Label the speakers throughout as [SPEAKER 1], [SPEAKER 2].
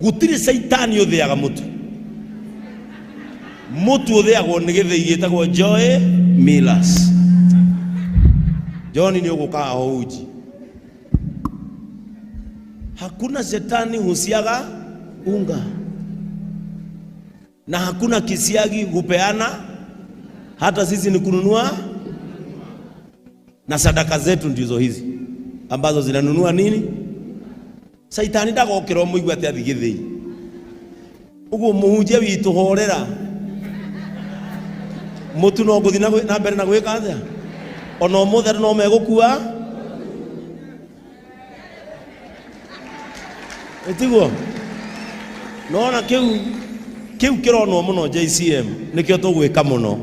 [SPEAKER 1] Gũtirĩ caitani ũthĩaga mũtu. Mũtu ũthĩagwo nĩ gĩthĩi gĩtagwo Joy Millers. John nĩ ũgũka aho uji. Hakuna shetani husiaga unga na hakuna kisiagi hupeana, hata sisi ni kununua, na sadaka zetu ndizo hizi ambazo zinanunua nini? Caitani ndagokĩra ũmũigue atĩ athiĩ gĩthĩi. Ũguo mũhunjia witũ horera. Mũtu no ngũthiĩ na mbere na gwĩka atĩa? Ona ũmũthĩ andũ no megũkua. Ĩtiguo? Nona kĩu kĩu kĩronwo mũno JCM nĩkĩo tũgwĩka mũno.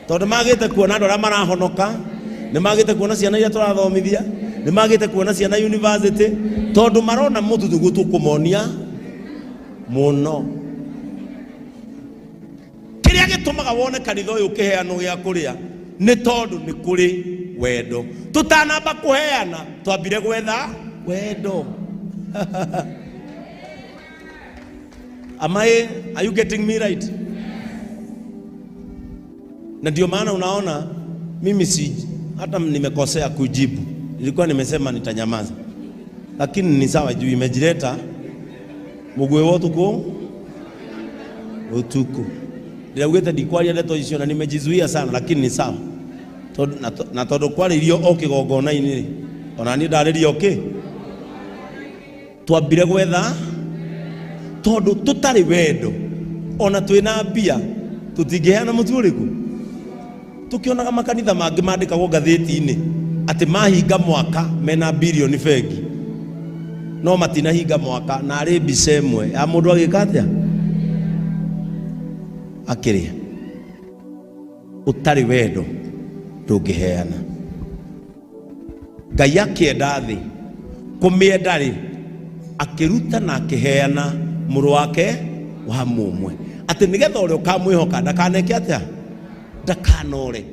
[SPEAKER 1] Tondũ magĩte kuona andũ arĩa marahonoka, nĩ magĩte kuona ciana iria tũrathomithia, nĩ magĩte kuona ciana university, tondũ marona mũtu nĩguo tũkũmonia mũno. Kĩrĩa gĩtũmaga wone kanitha ũyũ ũkĩheanwo gĩa kũrĩa nĩ tondũ nĩ kũrĩ wendo. Tũtanamba kũheana twambire gwetha wendo. Am I, are you getting me right? Na ndio maana unaona mimi si hata nimekosea kujibu. Nilikuwa nimesema nitanyamaza, lakini ni sawa juu imejileta mugwe wa utuku utuku. Ndiraugĩte ndikwaria ndeto icio na nimejizuia sana, lakini ni sawa na tondũ kwarĩirio o kĩgongona-inĩ rĩ, ona niĩ ndarĩria o kĩ twambire gwetha tondũ tũtarĩ wendo ona twĩna mbia tũtingĩheana mũtu ũrĩkũ. Tũkĩonaga makanitha mangĩ mandĩkagwo ngathĩti-inĩ atĩ mahinga mwaka mena bilioni bengi, no matinahinga mwaka na arĩ mbica ĩmwe ya mũndũ agĩka atĩa akĩrĩa. Ũtarĩ wendo ndũngĩheana. Ngai akĩenda thĩ, kũmĩenda rĩ, akĩruta na akĩheana mũrũ wake wa mũmwe, atĩ nĩgetha ũrĩa ũkamwĩhoka ndakaneke atĩa, ndakanore.